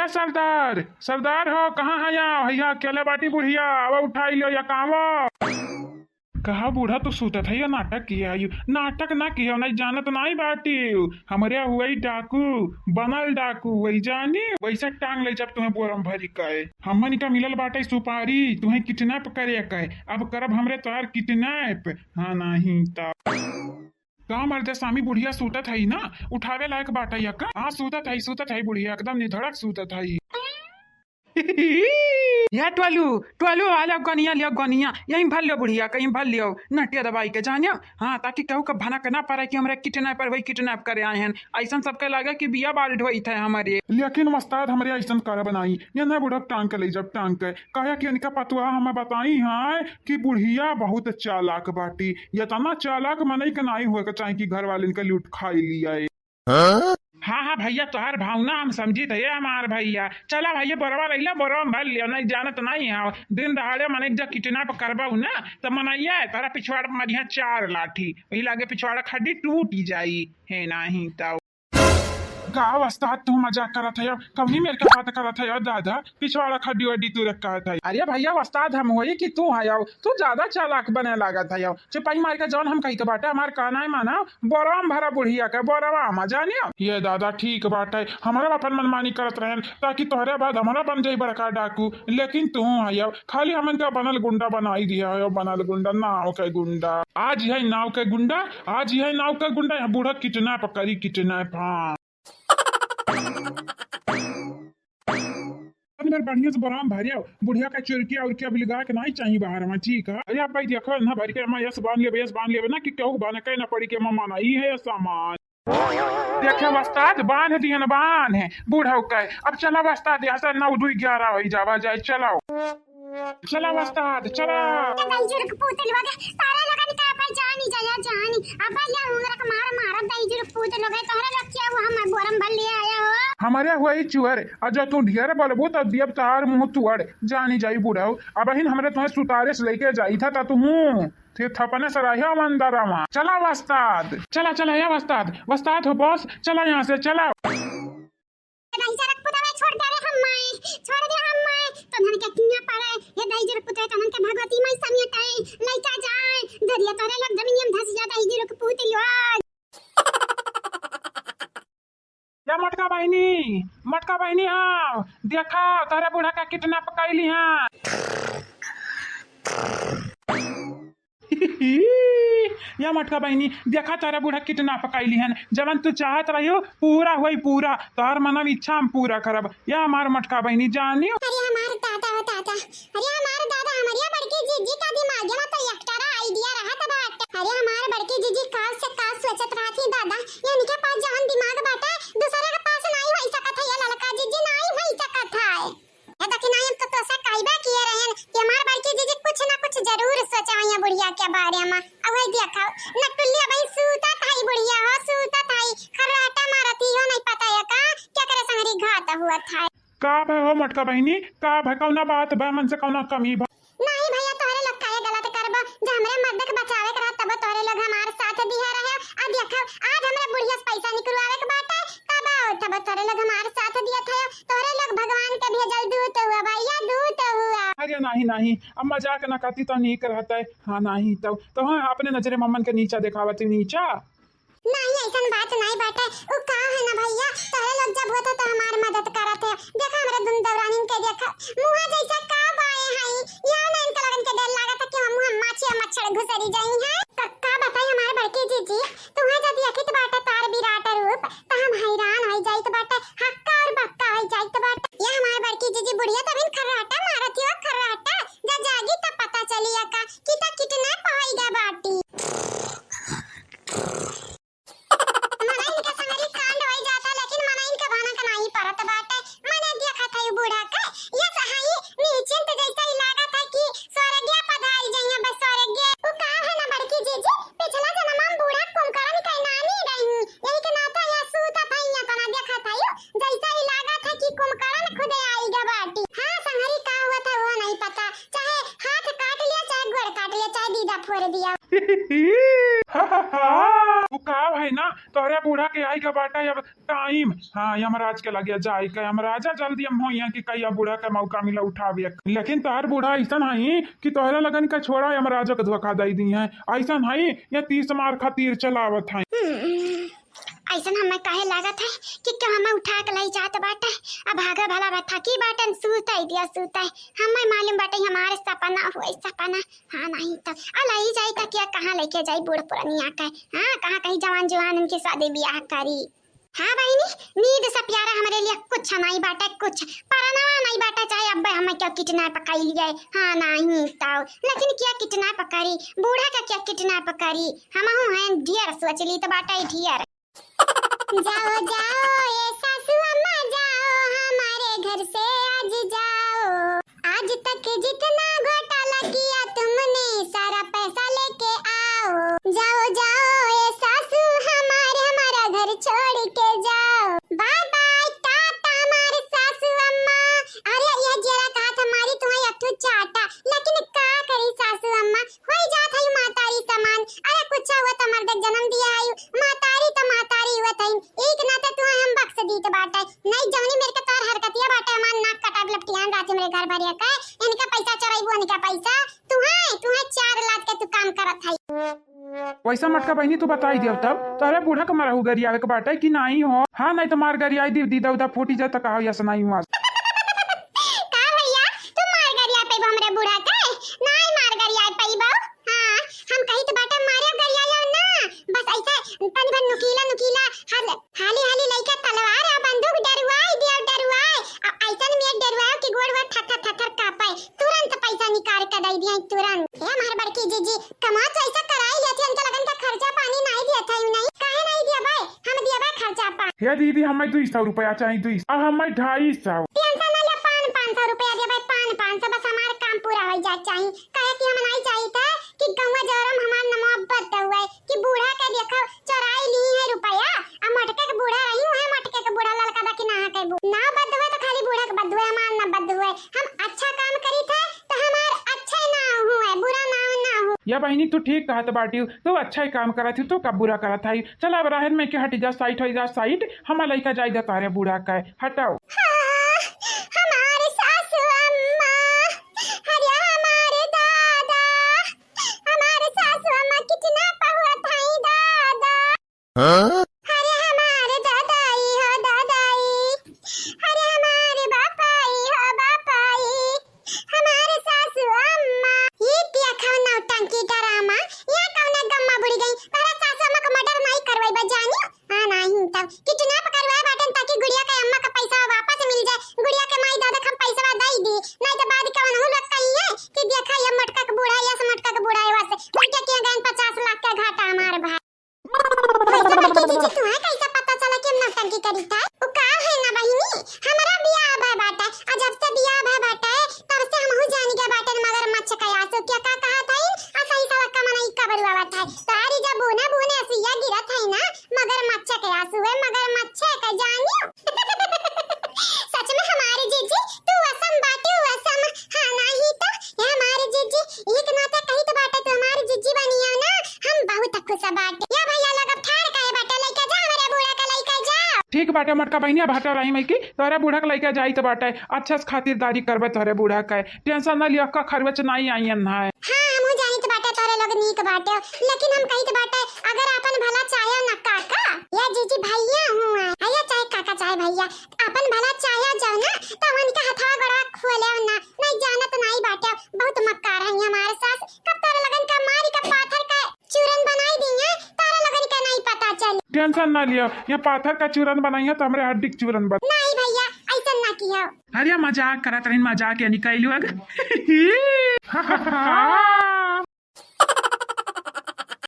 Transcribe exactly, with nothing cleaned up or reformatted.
सरदार, सरदार हो, कहाँ है? या, या अकेले बाटी बुढ़िया, आवा उठाई लियो या कामो। कहा बूढ़ा, तू सूतत है या नाटक किया है? नाटक ना किया, नहीं जानत नहीं बाटी। हमरे हुई डाकू, बनल डाकू, वही जानी, वैसे टांग ले जब तुम्हें बोरम भरी कहे। हमन का मिलल बाटे सुपारी, तुम्हें किडनैप करे कहे। अब करब हमरे तोहार किडनैप, हाँ नहीं तो। का मर्दे सामी, बुढ़िया सूतत है ना, उठावे लायक बाटे या का? हाँ, सूतत है, सूतत है बुढ़िया, एकदम निधड़क सूतत है। या टोलू, टोलू, आ लो गनिया, लियो गनिया, यहीं भर लियो बुढ़िया, कहीं भर लियो, नटिया दबाई के जानियो। हाँ, ताकि केहू के भनक ना पड़े कि हमरे किडनैपर वही किडनैप करे आए हैं। ऐसन सबके लागे कि बिया बाल ढोइत है हमरे। लेकिन उस्ताद, हमरे ऐसन करब नाई, ये ना बुढ़क टांग के ले जब टांग के, कहे कि इनका पतुआ हमें बताई है कि बुढ़िया बहुत चालाक बाटी। ये तना चालाक मनई के नाई हुए के चाहे कि घर वाले इनका लूट खाई लिया है। हाँ? हाँ, हाँ भैया, तोहार भावना हम समझी थे, ये हमार भैया। चला भैया, बोरवा रहिला, बोरवा में भर लियो, नहीं जानत नहीं है। दिन दहाड़े मनई जब किडनैप करबा ना, तो मनैया है, तारा पिछवाड़ में मरिया चार लाठी, वही लागे पिछवाड़ा खड्डी टूट ही जाई, है नहीं तो। का उस्ताद, तू मजाक करत है? कौनी मेर के बात करत है दादा? पिछवाड़ा खड्डी वड्डी तू रखा है। अरे भैया, उस्ताद हम होई कि तू है, तू ज्यादा चालाक बने लागत है। चिपाई मार के जौन हम कही के बाटे, हमार कहना है माना, बोरवा में भरा बुढ़िया के, बोरवा में, जानियो। ये दादा, ठीक बाटे, हमरा अपन मनमानी करत रहेन, ताकि तोहरे बाद हमरा बन जाई बड़का डाकू, लेकिन तू है, खाली हमन का बनल गुंडा बनाई दिया है, बनल गुंडा, नाव के गुंडा। आज है नाव के गुंडा, आज है नाव के गुंडा, यहाँ बूढ़ा किडनैप करी, किडनैप, हाँ। दिन भर बढ़िया से बोरवा में भरियो, बुढ़िया का चुरकिया उरकिया बिलगा के नहीं चाहिए बाहर में, ठीक है? अरे आप भाई देखो ना, भर के हम यस बांध लेबे, यस बांध लेबे ना कि केहू बांध के ना पड़ी के मम्मा ना, ई है सामान। देखे उस्ताद, बांध दिहन, बांध है बूढ़ऊ के। अब चला उस्ताद, यहाँ से नौ दुई ग्यारह हो जावा जाए, चलाओ। चला उस्ताद, चला। तो गई जुर्क पूतल वगे, तारा लोगन का पर जानी जाया जानी। अब भैया उंगरा के मार मारब, गई जुर्क पूतल वगे, तोहरा लोग क्या हुआ, हम बोरम भर ले आया हो। हमारे हुआ ही चुअर, और जो तू ढेर बोलबू तब दियब तार मुंह तुअर, जानी जाई बूढ़ऊ। अब हिन हमरे तुम्हें सुतारे से लेके जाई था, ता तू हूँ। थे थपने सराहे अंदर आवा। चला उस्ताद, चला, चला, या उस्ताद, उस्ताद हो बॉस, चला यहाँ से, चला। नहीं सरक पुतवे, छोड़ दे रे हम माए, छोड़ दे हम माए। तोहन के किया पड़े, ये दई जुर्क पुतवे, तोहन के भगवती माई समियत है, लइका जाए, दरिया तोरे लग जमीनियम धस जाता है, जुर्क पूत लियो। या मोटका बहिनी, मोटका बहिनी, आओ, देखा, तोहरे बूढ़ा का किडनैप कैली हैं। या मोटका बहिनी, देखा, तोहरे बूढ़ा किडनैप कैली हैं। जवन तू चाहत रही हो, पूरा होई पूरा। तोहर मनव इच्छा हम पूरा करब। या हमार मोटका बहिनी, जानियो। अरे हमार दादा हो दादा, अरे हमार दादा, हमरिया बड़की जीजी का दिमाग में तो एकटरा आइडिया रहत बाटे। अरे हमार बड़की जीजी काल से काल सोचत रहत ही दादा, इनके पास जवन दिमाग बाटे, दूसरे के पास नाई होई सकत है, ये ललका जीजी नाई होई सकत है। ए दखिनाई, हम तो तोसे कहबे किए रहन कि हमार बड़की जीजी कुछ ना कुछ जरूर सोचे होइया बुढ़िया के बारे में। अब वही देखा, नटुल्लिया बहिन सूतत है बुढ़िया हो, सूतत है, खर्राटा मारत ही हो, नहीं पता है का, क्या करे संगरी घात हुआ था। का भय हो मोटका बहिनी, का भय, कौना बात बा, मन से कौना कमी बा? नहीं भैया, तोहरे लोग काहे गलत करबो, जब हमरे मर्द के बचावे के रहा तब तोहरे लोग हमार साथ दिहे रहे। आ देखो, आज हमरे बुढ़िया से पैसा निकलवावे के बाटे, तब आओ, तब तोहरे लोग हमार साथ दिए थे। तोहरे लोग भगवान के भेजल दूत हुआ भैया, दूत हुआ। अरे नहीं नहीं, अब मजाक न करती तो नीक रहता है। हाँ नहीं तो, तो हाँ, अपने नजरे मम्मन के नीचा देखावती, नीचा। नहीं, ऐसन बात नहीं बाटे। उ का है ना भैया, तोहरे लोग जब होत हो तो हमार मदद करत है। देखा हमरे दुन दौरानिन के देखा, मुँह जैसा का बाए हई, या ना इनके लगन के डर लागत है कि हम मुँह माछी या मच्छर घुसरी जाई हैं। तो का बताई हमार बड़की जीजी, तुम्हें जब देखित बाटे तार विराट रूप, तो हम हैरान हो जाइत बाटे, हक्का और बक्का हो जाइत बाटे। ये हमार बड़की जीजी बुढ़िया तब इन खर्राटा मारत ही हो, खर्राटा, जा जागी तब पता चली का, कि ता कितना पहुँच गया बाटी। मनइन के संगरी कांड होई जाता, लेकिन मनइन के भनक नाही परत बाटे। मने देखत है बूढ़ा के, ये सहाई निश्चिंत जैसे ही लागत है कि स्वर्गीय पधारी जइया, बस स्वर्गीय। उ का है ना बड़की जीजी, पिछला जन्म में बूढ़ा कुंभकर्ण के नानी रही, यही के नाता या सूतत है, या तना देखत है, जैसे ही लागत है कि कुंभकर्ण खुदे आई गा बाटी। हाँ, संगरी का हुआ था वो नहीं पता, चाहे हाथ काट लिया, चाहे गोड़ काट लिया, चाहे दीदा फोड़ दिया। उ का है ना, तोहरे बूढ़ा के आई का बाटा अब टाइम। हाँ, यमराज के लगे जाए के, यमराजा जल्दी हम हो यहाँ कि कहिया बूढ़ा के मौका मिला उठावे। लेकिन तोहर बूढ़ा ऐसन है कि तोहरे लगन का छोड़ा, यमराजा के धोखा दे दी है। ऐसन है, ये तीस मार खातिर चलावत है। हम्म, ऐसन हमें काहे लागत है कि क्यों हमें उठा के लई जात बाटे। अब भागा भला बा, थकी बाटन, सूते दिया, सूते। हमें मालूम बाटे, हमारे सपना हुए, सपना। हाँ, नहीं तो आ लई जाई तो क्या, कहाँ लेके जाई बूढ़ पुरानिया के? हाँ, कहाँ कहीं जवान जुआन उनके शादी ब्याह करी? हाँ बहिनी, नींद से प्यारा हमरे लिए कुछ नहीं बाटे, कुछ परनवा नहीं बाटे, चाहे अब हमें क्यों किडनैप कर लिए। हाँ, नहीं तो, लेकिन क्या किडनैप करी, बूढ़ा का क्या किडनैप करी? हमहू हैं ढेर सोच ली तो बाटे ढेर। जाओ, जाओ, ए सासू अम्मा, जाओ, हमारे घर से आज जाओ। आज तक जितना घोटाला किया तुमने, सारा पैसा लेके आओ। जाओ, जाओ, ए सासू हमारे, हमारा घर छोड़ के जाओ। बाय बाय, टाटा, हमारे सासू अम्मा। अरे, ये जरा कहा था, मारी तुम्हें एक ठो चाटा, लेकिन का करी सासू अम्मा, होई जात है मातारी समान। अरे कुछ हुआ त मर्द के जन्म दिया है, मातारी त मातारी हुआ था, एक नाते तुहे हम बख्श दीत बाटे। नहीं जौनी मेरे के तोर हरकतिया बाटे, हमार नाक कटाब लपटियान रात मेरे घर भरिया के, इनका पैसा चोराइबू, इनका पैसा तुहे, तुहे चार लाख के तू काम करत है। वैसा मटका बहिनी तू बताई दियो तब, तोहरे बूढ़ा के मरहू गरियावे के बाटे कि नहीं हो? हाँ, नहीं तो मार गरियाई दी, दीदा उदा फूटी जाए तो कहा यस नहीं हुआ। का भैया, तू मार गरिया पैबो हमरे बूढ़ा के? नाई मार गरिया पैबो। हाँ, हम कही तो बाटे मारे गरिया ना, बस ऐसे तनी भर नुकीला नुकीला हाल, हाली हाली लइके तलवार आ बंदूक डरुआई दियो, डरुआई। आ ऐसन में डरुआओ कि गोड़ वोड़ थर थर थर थर कांपे। तुरंत पैसा निकाल के दे दिया, तुरंत। ए हमार बड़की जीजी, कमा तो ऐसा कराई लेत है, इनका लगन का खर्चा पानी नहीं दिया था, यू नहीं? काहे नहीं दिया भाई? हम दिया भाई खर्चा पानी। हे दीदी, हमें दुई सौ रुपया चाहिए, दुई सौ। अब हमें ढाई सौ। टेंशन ना ले, पान, पाँच सौ रुपया दिया भाई, पान, पाँच सौ, बस हमार काम पूरा हो जाए चाहिए। काहे कि हम नहीं चाहिए था कि गौवा जौरम हमार नमवा बद हुए कि बूढ़ा के देखो चोराई ली है रुपया, आ मोटके के बूढ़ा रही है, मोटके के बूढ़ा ललका बा कि ना के बू-, ना बद हुए तो खाली बूढ़ा के बद हुए, हमार ना बद हुए। हम अच्छा काम करी थे तो हमार अच्छे ना हुए, बुरा ना, ना हो। या बहिनी, तू ठीक कहत बाटिउ, तू अच्छा ही काम करत ही, तू का बुरा करत है। चला अब रहन में के हटी जा, साइड हो जा, साइड। हमार लइका जाई दे तोहरे बूढ़ा के, हटाओ। हाँ, हमारे सासू अम्मा, अरे हमारे दादा, हमारे सासू अम्मा कितना पहुआ थाई दादा। हाँ? अरे हमारे दादाई हो दादाई, अरे हमारे बापाई हो बापाई, हमारे सासू अम्मा। ये देखो नौटंकी ड्रामा, ये कौना गम्मा बुड़ी गई? तोहरा सासू अम्मा का मर्डर नहीं करवाई बा जानी? हाँ नहीं तब किडनैप करवाए बाटन ताकि गुड़िया के अम्मा का पैसा वापस मिल जाए, गुड़िया के माई दादा का हम पैसा दे दी, नहीं तो बाद कौन हूँ लोग कही है कि देखा ये मोटका के बूढ़ा, ये से मोटका के बूढ़ा है, वैसे उनके किए गए पचास लाख का घाटा हमारे भाई। वैसे बड़की जीजी, तुम्हें कैसे पता चला कि हम नौटंकी करी था? उ का है ना बहिनी, हमरा बियाह भय बाटे, आ जब से बियाह भय बाटे, तब से हमहू जान गया बाटे मगरमच्छ के आंसू क्या का कहा था, आ सही सड़क का मनई कबरुआ बाटे। तारी जब बूने बूने असुइया गिरत है ना, मगरमच्छ के आंसू है, मगरमच्छ के जानियो। सच में हमारे जीजी, तू असम बाटे, असम। हाँ, नाही तो, ये हमारे जीजी, एक नाते कही तो बाटे, तू हमारे जीजी बनिया ना, हम बहुत खुश बाटे। या भैया लोग अब ठाड़ काहे बाटे, लइका जा, हमारे बूढ़ा का लइका जा। ठीक बाटे मोटका बहिनी, अब हटा रही मैं कि तोहरे बूढ़ा का लइका जाई तो बाटे, अच्छा से खातिरदारी करबे तोहरे बूढ़ा के, टेंशन ना लिया, का खर्च नहीं आई है। हाँ, हमहू जानी तो बाटे, तोहरे लोग नीक बाटे, लेकिन हम कही तो बाटे, अगर अपन भला चाहे ना काका, या जीजी भैया हूँ, या चाहे काका चाहे भैया, अपन भला चाहे जाओ ना, तो उनका हथवा गोड़वा खोले ना, नहीं जानत नहीं बाटे, बहुत मक्कार है हमारे सास। कब तोरे लगन का मारी का पाथर का चूरन बनाई दी है, तारे लगन का नहीं पता चली। टेंशन ना लियो, ये पाथर का चूरन बनाई है तो हमरे हड्डी का चूरन बन। नहीं भैया, ऐसा ना किया। अरे मजाक करत रही, मजाक या निकाल लुआ।